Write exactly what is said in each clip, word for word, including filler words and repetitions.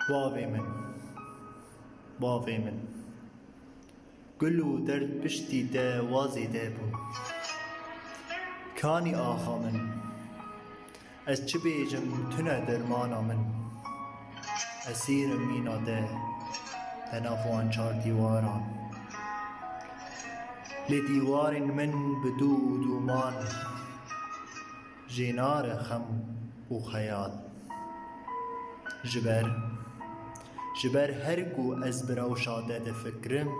Bavê min, bavê min. Gul û derd piştî te wa zêde bûn. Kanî axa min, ez çi bêjim, tune dermana min. Esîrim mîna te, te nav wan çar dîwaran. Lê dîwarên min bi dû û dûman jê nare xem û xeyal. Ji ber, ji ber her ku ez bi rewşa te difikirim,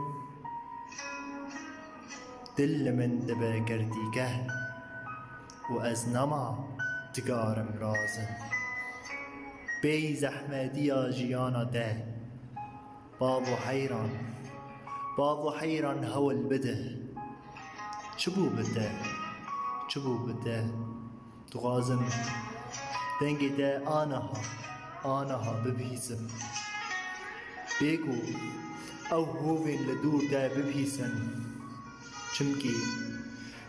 dil li min dibe gerdîgeh û ez nema dikarim razim. Bêyî zehmetiya jiyana te, bavo heyran, bavo heyran hewl bide. Çi bû bi te? Çi bû bi te? Dixwazim dengê te aniha, aniha bibihîzim. Bê ku ew hovên li dûr te bibihîzin. Çimkî,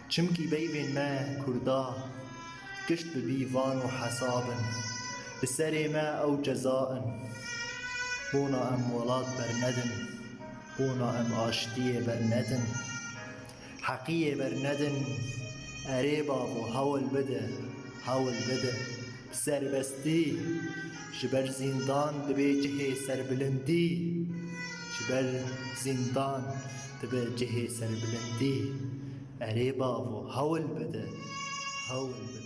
çimkî peyvên me Kurda gişt bi bîvan û hesab in. Li serê me ew ceza in. Bona em welat bernedin. Bona em aştiyê bernedin. Heqiyê bernedin. Erê bavo, hewl bide, hewl bide. Serbestî ji ber zîndan dibe cihê serbilindî. Ji ber zîndan dibe cihê serbilindî. Erê bavo, hewl bide, hewl bide.